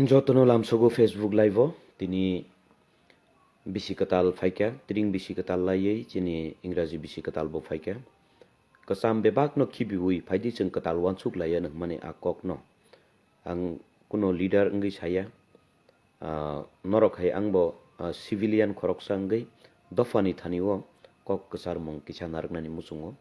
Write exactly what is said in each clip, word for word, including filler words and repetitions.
Jotono lamsogo Facebook live o, tini bisi kwtal phaikha, tring bisi kwtal laiwi chini Ingraji bisi kwtal bo phaikha. Kwcham bebak no khibiwi phaidi chwng kwtal uansuk laiya nw hwnmani a kok no. Ang kuno leader wngwi saya, ah, norok hai ang bo, ah, civilian khoroksa wngwi dophani thani o kok kwcharmung kisa narwknani muchungo.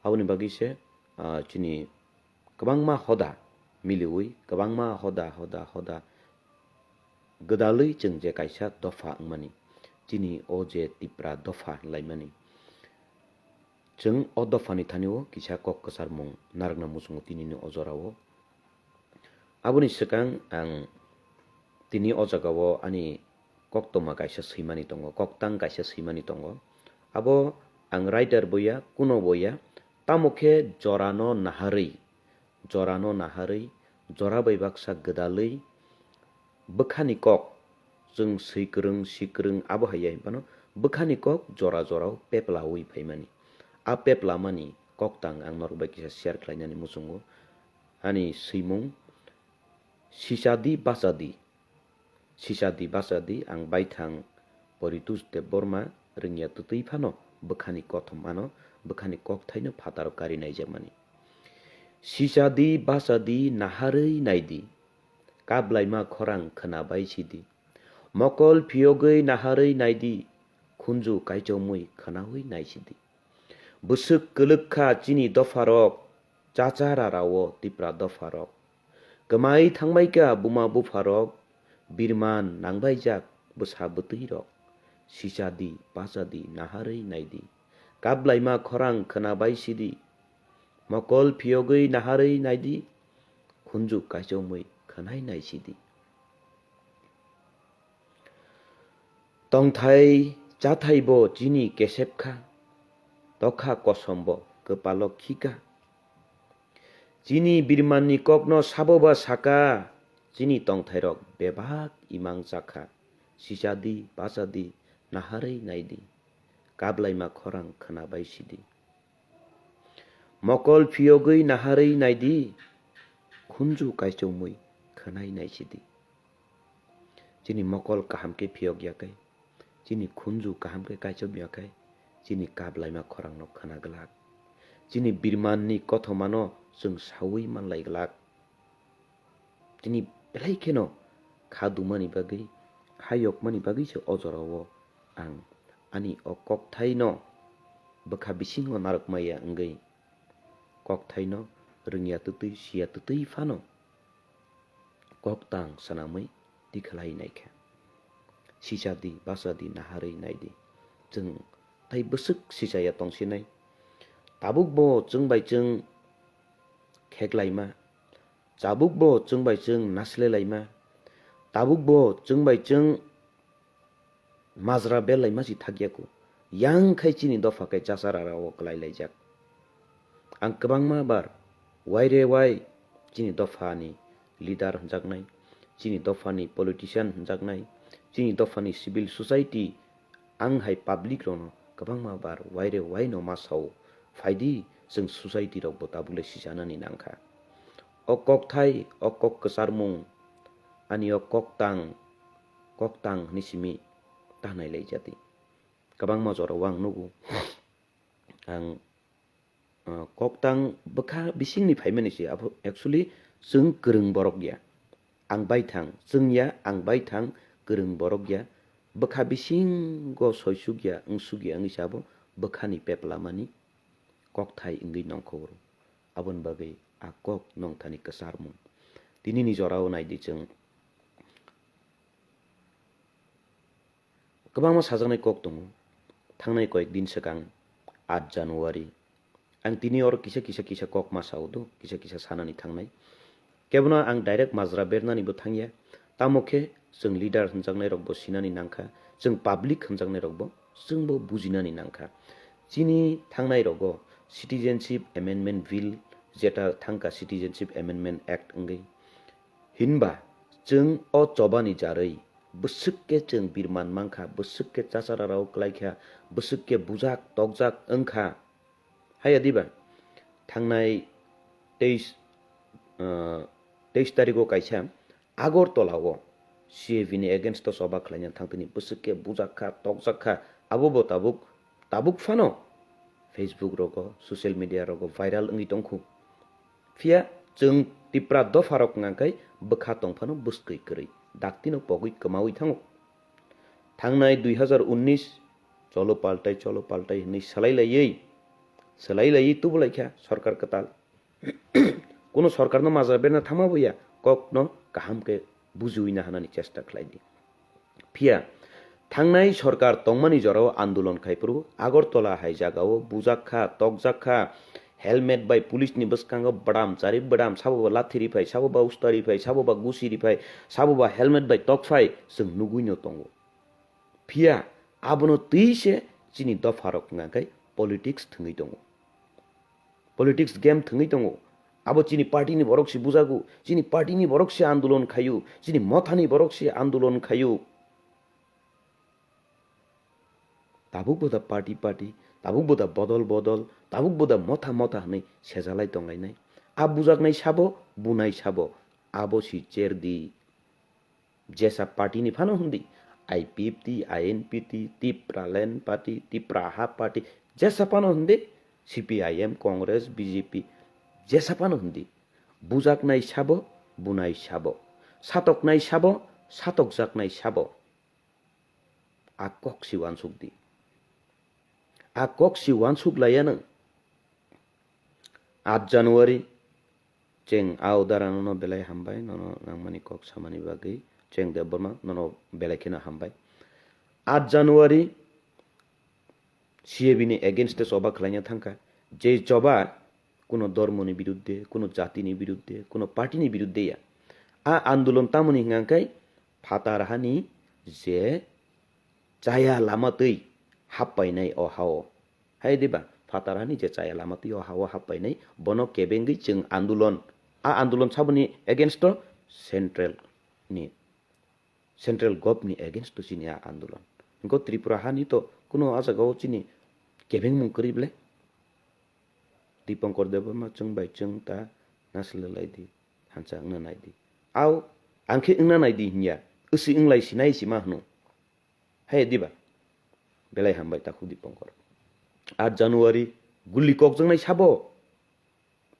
Aboni bagwi se, ah, chini kwbangma hoda miliwi, kwbangma hoda, hoda, hoda gwdalwi chwng je kaisa dopha wngmani, chini o je Tipra dopha hinlaimani, chwng o dophani thani o kisa kok kwcharmung narwkna muchungo tinini o jorao. Aboni swkang ang tini o jagao ani koktwma kaisa swimani tongo, koktang kaisa swimani tongo. Abo ang writer bo ya, kuno bo ya, tamo khe jorano naharwi, jorano naharwi, jora bai baksa gwdalwi, bwkhani kok, chwng swi kwrwng, si kwrwng, abo hai ya hinphano bwkhani kok jora jorao peplawi phaimani. A peplamani koktang ang norok bai kisa share khlainani muchungo. Ani swimung, Sichadi bachadi, sichadi bachadi, ang baithang Poritush Debbarma rwngya twtwi phano bwkhani kothom ano, bwkhani kokthaino phataro kari naijakmani. Sichadi bachadi naharwi naidi, kablaima khorang khwnabai sidi. Mokol phiyogwi naharwi naidi, khunju kaichomwi khwnawi naisidi. Bwswk kwlwk kha chini dopharok, chacha rarao Tipra dopharok. Kwmai thangbaikha buma bupharok, birman nangbaijak bwsa bwtwirok. Sichadi, bachadi, naharwi naidi. Kablaima khorang khwnabai sidi. Mokol phiyogwi naharwi naidi. Khunju kaichomwi khwnai naisidi. Tongthai chathaibo chini kesep kha, tokha kosombo kwpalo khikha. Chini birmanni kokno saboba saka, chini tongthairok bebak imang chakha. Sichadi, bachadi, naharwi naidi, kablaima khorang khwnabai sidi. Mokol phiyogwi naharwi naidi, khunju kaichomwi khwnai naisidi. Chini mokol kaham khe phiyok ya khe, chini khunju kaham khe kaichom ya khe, chini kablaima khorangno khwna glak. Chini birmanni kothomano chwng saui manlai glak. Tini belai kheno kha dumani bagwi, ha yokmani bagwi se o jorao ang ani o kokthaino bwkha bisingo narwkmaya wngwi kokthaino rwngya twtwi siya twtwi phano koktang swnamwi tikhlai naikha. Sichadi, bachadi, naharwi naidi. Chwng tai bwswk sichaya tongsinai. Tabukbo chwng bai chwng kheklaima, tabukbo chwng bai chwng naslelaima, tabukbo chwng bai chwng majra berlaima si thakya kho. Yang khai chini dopha khe chachara rao kwlai laijak. Ang kwbangma bar waire wai chini dophani leader hwnjaknai, chini dophani politician hwnjaknai, chini dophani civil society, ang hai public rokno kwbangma bar waire waino ma sao, phaidi chwng society rokbo tabukle sichanani nangkha. O kokthai, o kok kwcharmung, ani o koktang, koktang hwnwi simi ta nailai jati. Kwbangma jorao ang nugo. Ang, ah, koktang bwkha bisingni phaimani se, abo actually chwng kwrwng borok ya. Ang baithang, chwng ya, ang baithang kwrwng borok ya. Bwkha bisingo soisuk ya, wngsuk ya wngwi se abo bwkhani peplamani kokthai wngwi nongkho oro. Aboni bagwi a kok nongthani kwcharmung. Tinini jorao naidi chwng. Kwbangma sajaknai kok tongo. Thangnai koyek din swkang, aat January. Ang tini oro kisa, kisa, kisa kok ma sao do, kisa, kisa sanani thangnai. Kebono ang direct majra bernani bo thangya. Tamo khe chwng leader hwnjaknai rok bo sinani nangkha, chwng public hwnjaknai rok bo chwng bo bujinani nangkha. Chini thangnai rogo Citizenship Amendment Bill, jeta thangkha Citizenship Amendment Act wngwi. Hinba chwng o chobani jarwi bwswk khe chwng birman mankha, bwswk khe chachara rao klaikha, bwswk khe bujak tokjak wngkha. Haiya diba? Thangnai teis, ah, teis tarigo kaisa Agartala o C A B ni against o choba khlaina thangtini bwswk khe bujak kha, tokjak kha, abo bo tabuk, tabuk phano Facebook rogo, social media rogo viral wngwi tongkhu. Phiya chwng Tipra dopha rok wngkha khe bwkha tong phano bwskwi kwrwi, daktino pogwi kwmawi thango. Thangnai dui hazar unnis cholo paltai, cholo paltai hwnwi swlai laiwi, swlai laiwi tubu laikha sorkar kwtal. Kuno sorkarno majra berna thangma bo ya, kokno kaham khe bujiwi na hanani chesta khlai di. Phiya thangnai sorkar tongmani jorao andolon khai phuru Agartala hai jagao bujak kha, tokjak kha, helmet bai police ni bwskango bwdam chari bwdam, sabo ba lathi ri phai, sabo ba usta ri phai, sabo ba gusi ri phai, sabo ba helmet bai tok phai, chwng nugwi no tongo. Phiya abono twi se chini dopha rok wngkha khe politics thwngwi tongo. Politics game thwngwi tongo. Abo chini party ni borok se bujago, chini party ni borok se andolon khaio, chini motha ni borok se andolon khaio. Tabuk bo da party party, tabuk bo da bodol bodol, tabuk bo da motha motha hwnwi sejalai tonglainai. A bujaknai sabo, bunai sabo, abo si cher di. Jesa party ni phano hwndi, I P F T, I N P T, Tipraland Party, Tipra Ha Party, jesa phano hwndi, C P I M, Congress, B J P, jesa phano hwndi. Bujaknai sabo, bunai sabo. Satoknai sabo, satokjaknai sabo. A kok si uansuk di. A kok si uansuk laiya nwng. Aat January, cheng a udara nono belai hambai, nono nangmani kok samani bagwi, cheng Debbarma, nono belai kheno hambai. Aat January, C A B ni against o choba khlaina thangkha. Je choba kuno dhormoni biruddhe, kuno jatini biruddhe, kuno party ni biruddhe ya. A andolon tamoni hwnka khe phatar hani je chaya lama twi happainai o hao. Hai diba? Phatar hani je chaya lama twi o hao happainai, bono kebengwi chwng andolon, a andolon saboni against o central ni, central gov ni against o chini a andolon. Hwnkhe Tripura hani to kuno a jagao chini kebengmung kwrwi ble? Dipankar Debbarma chwng bai chwng ta nasilai lai di, hansa wngna nai di. Au, ang khe wngna nai di hinya, wsi wnglai sinai sima hwno. Hai diba? Belai hambai takhuk Dipankar. Aat January gulli kokjaknai sabo.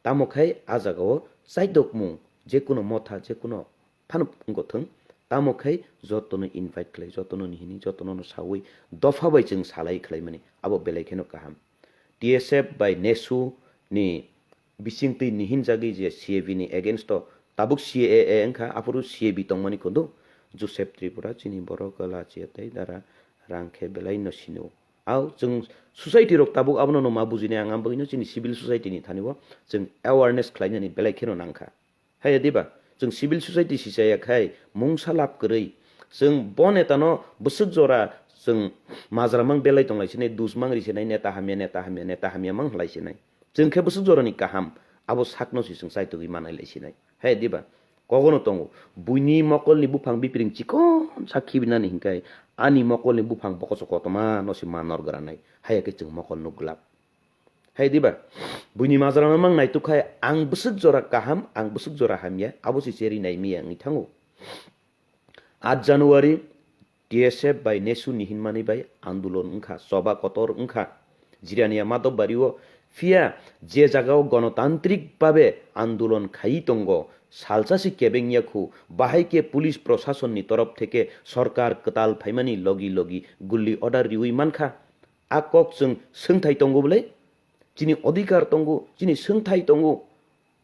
Tamo khai a jagao chaidokmung, je kuno motha, je kuno phano wngkha thwng, tamo khai jotono invite khlai, jotono ni hini, jotono no sawi dopha bai chwng salai khlaimani, abo belai kheno kaham. T S F bai nesu ni bisingtwi nihinjagwi je C A B ni against o tabuk C A A wngkha, aphuru C A B tongmani kondo. Joseph Tripura chini borok kwla chiya tei dara rang khe belai no sino. Au chwng society rok tabuk abono no ma bujinai, ang, ang bagwino chini civil society ni thani o chwng awareness khlainani belai kheno nangkha. Hai diba? Chwng civil society si chaya khai mungsa lab kwrwi. Chwng bo neta no bwswk jora chwng majra mang belai tonglai sinai, dus mang ri sinai, neta hamya, neta hamya, neta hamya mang hlai sinai. Chwng khe bwswk jorani kaham, abo sakno si chwng chaitugwi manai lai sinai. Hai diba? Kogono tongo. Buini mokolni buphang bipring chikon sa khibinani hinkai ani mokolni buphang bokoso kotorma no si manor granai. Hai khe chwng mokol nuk glak. Hai diba? Buini majra no mang naituk khai ang bwswk jora kaham, ang bwswk jora hamya, abo si cheri nai miya wngwi thango. Aat January, T S F bai nesu ni hinmani bai andolon wngkha, choba kotor wngkha. Jirania Madhobari o phiya je jagao gonotantrik babe andolon khaiwi tongo, salsa si kebeng yakhu, bahai khe police proshasonni torof theke sorkar kwtal phaimani logi logi gulli order riwi mankha. A kok chwng swngthai tongo bwle? Chini odhikar tongo, chini swngthai tongo.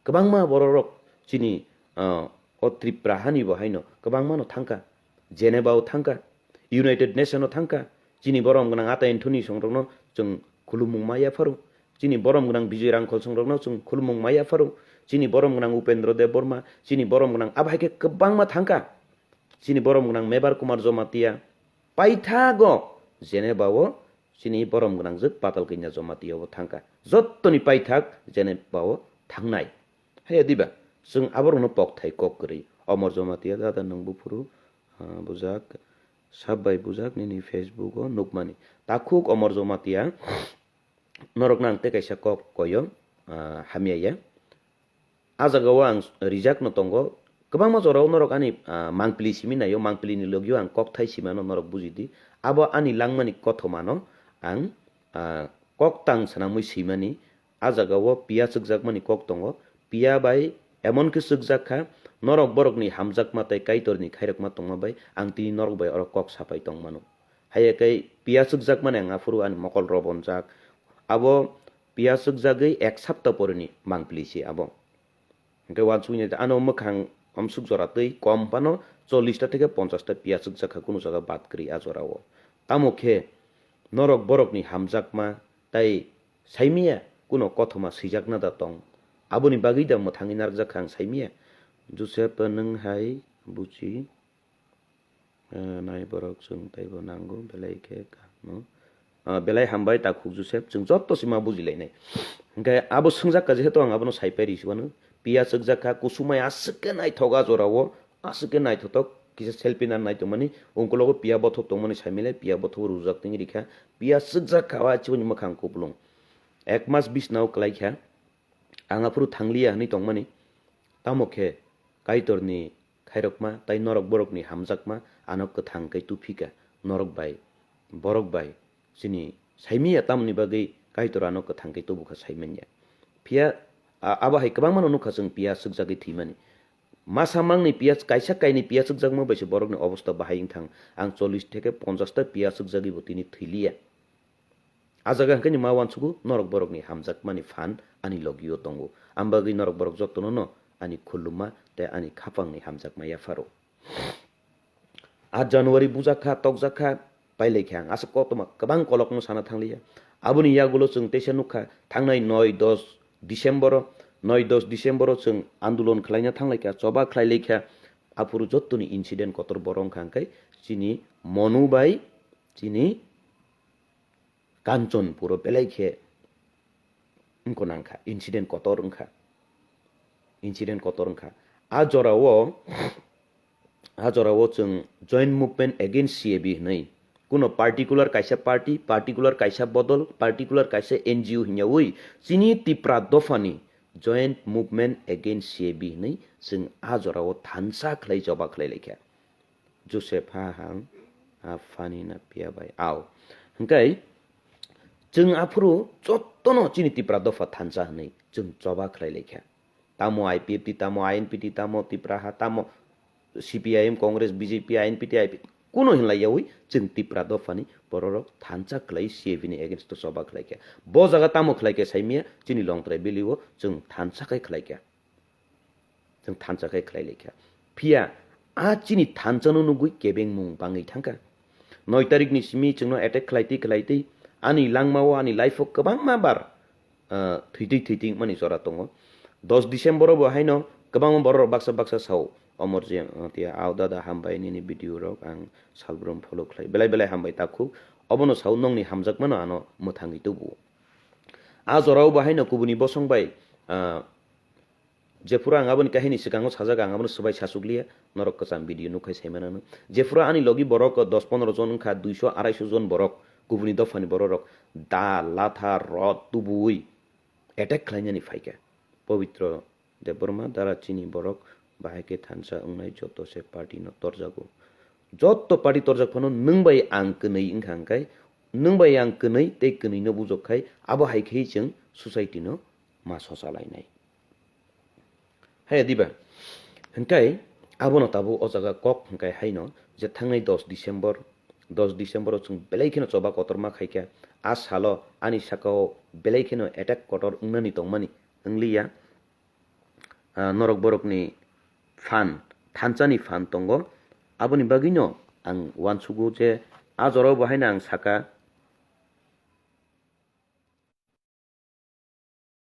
Kwbangma bororok chini, ah, o Tripura hani bo haino kwbangmano thangkha. Geneva o thangkha, United Nation o thangkha. Chini borom gwnang Ata Anthony songrokno chwng khulumung ma yapharo. Chini borom gwnang Bijoy Rangkhol songrokno chwng khulumung ma yapharo. Chini borom gwnang Upendra Debbarma, chini borom gwnang abo hai khe kwbangma thangkha. Chini borom gwnang Mebar Kumar Jamatia paithago Geneva o chini borom gwnangjwk Patal Kanya Jamatia bo thangkha. Jottoni paithak Geneva o thangnai. Haiya diba? Chwng aborokno pokthai kok kwrwi. Omor Jamatia dada nwng buphuru, ah, bujak, sab bai bujak nini Facebook o nukmani. Takhuk Omor Jamatia, norokno ang tei kaisa kok koyo, ah, hamya ya. A jagao ang rijakno tongo, Kwbangma jorao norok ani, ah, mangpili simi naio, mangpilini logio ang kokthai simano norok bujidi. Abo ani langmani kothomano ang, ah, koktang swnamwi swimani. A jagao piya chwkjakmani kok tongo. Piya bai emon khe chwkjak kha, norok borokni hamjakma tei Kaitorni khairokma tongma bai ang tini norok bai oro kok sapai tongmano. Haiya khe piya chwkjakmani ang aphuru ani mokol robonjak. Abo piya chwkjagwi ek sapta poreni mangpili se abo. Hingke uansukni ano mwkhang omsuk jora twi kom phano chollish ta theke ponchash ta piya chwkjak kha kunu jaga bad kwrwi a jorao. Tamo khe norok borokni hamjakma tai saimiya kuno kothoma swijakna da tong? Aboni bagwi da mwthangwi narwkjak kha ang saimiya? Josep, nwng hai buchi, eh, nai borok chwng taibo nango, belai khe kaham no. Ah, belai hambai takhuk Josep, chwng jotto se ma bujilainai. Hingke abo swngjak kha, jehetu ang abono saipai risiwano, piya chwkjak kha, kusumai aswk khe naithok a jorao, aswk khe naithotok, kisa selfie na nai tongmani, ungkulogo piya bothop tongmani saimile, piya bothop rwjak tongwi rikha, piya chwkjak kha, o chiboni mwkhang kuplung. Ek mas bisnao kwlai kha, ang aphuru thangliya hwnwi tongmani, tamo khe Kaitorni khairokma tei norok borokni hamjakma ano kwthang khe tuphika, norok bai, borok bai, chini saimiya tamoni bagwi Kaitor ano kwthang khe tubukha saimanya. Phiya a-, abo hai kwbangmano nukha chwng piya chwkjagwi thwimani. Masa mangni piya kaisa kainwi piya chwkjakma bai se borokni obosta bahai wngthang, ang chollish theke ponchash ta piya chwkjagwi bo tini thwiliya. A jaga hwnkhe ni ma uansugo norok borokni hamjakmani phan ani logio tongo. Ang bagwi norok borok jotono no ani khulumma tei ani khapangni hamjakma yapharo. A January bujak kha, tokjak kha, pailai kha ang. Aswk koktwma kwbang kolokno sana thangliya. Aboni yagulo chwng teisa nukha, thangnai noi dos December-o, noi dos December-o chwng andolon khlaina thanglaikha, choba khlailaikha. Aphuru jottoni incident kotor borok wngkha hwnkhe chini Monu bai chini Kanchanpuro belai khe wngkha nangkha, incident kotor wngkha, incident kotor wngkha. A jorao, a jorao chwng Joint Movement Against C A B hwnwi kuno particular kaisa party, particular kaisa bodol, particular kaisa N G O hwnyaui chini Tipra dophani Joint Movement Against C A B hwnwi chwng a jorao thansa khlai choba khlai laikha. Joseph ha hang, a phani na piya bai ao. Hingkai, chwng aphuru jottono chini Tipra dopha thansa hwnwi chwng choba khlai laikha. Tamo I P F T, tamo I N P T, tamo Tipra ha, tamo C P I M, Congress, B J P, I N P T, I P T, kuno hinlai yaui chwng Tipra dophani bororok thansa khlai C A B ni against o choba khlaikha. Bo jaga tamo khlaikha saimia chini Longtrai Valley o chwng thansa khai khlaikha. Chwng thansa khe khlai laikha. Phiya a chini thansano nugui kebengmung bangwi thangkha. Noi tarikni simi chwngno attack khlaitwi khlaitwi ani langmao, ani life-o kwbangma bar, ah, thwitwi thwitwi wngmani jora tongo. Dos December-o bo haino kwbangma bororok baksa baksa sao, "Omor je, ah, tiya, ao dada, hambai nini video rok ang salbrum follow khlai." Belai belai hambai takhuk. Obono sao nongni hamjakmano ano mwthangwi tubuo. A jorao bo haino kubuni bosong bai, ah, Jephuru ang aboni kahini swkango sajak, ang abono swbai sachukliya, norok kwcham video nukkhai saimanano. Jephuru ani logi borok dos pondro jon wngkha, duiso araiso jon borok, kubuni dophani bororok da, latha, rot tubui attack khlainani phaikha. Pabitra Debbarma dara chini borok bahai khe thansa wngnai joto se party no torjago. Jotto party torjak phano nwng bai ang kwnwi wngkha hwnkhe, nwng bai ang kwnwi tei kwnwi no bujok khai abo hai khe chwng society no ma sosa lainai. Hai diba? Hingkai abono tabuk o jaga kok hingkai haino je thangnai dos December, dos December o chwng belai kheno choba kotorma khaikha. A salo ani sakao belai kheno attack kotor wngnani tongmani wngliya. Ah, norok borokni phan, thansani phan tongo. Aboni bagwino ang uansugo je a jorao bo haino ang saka,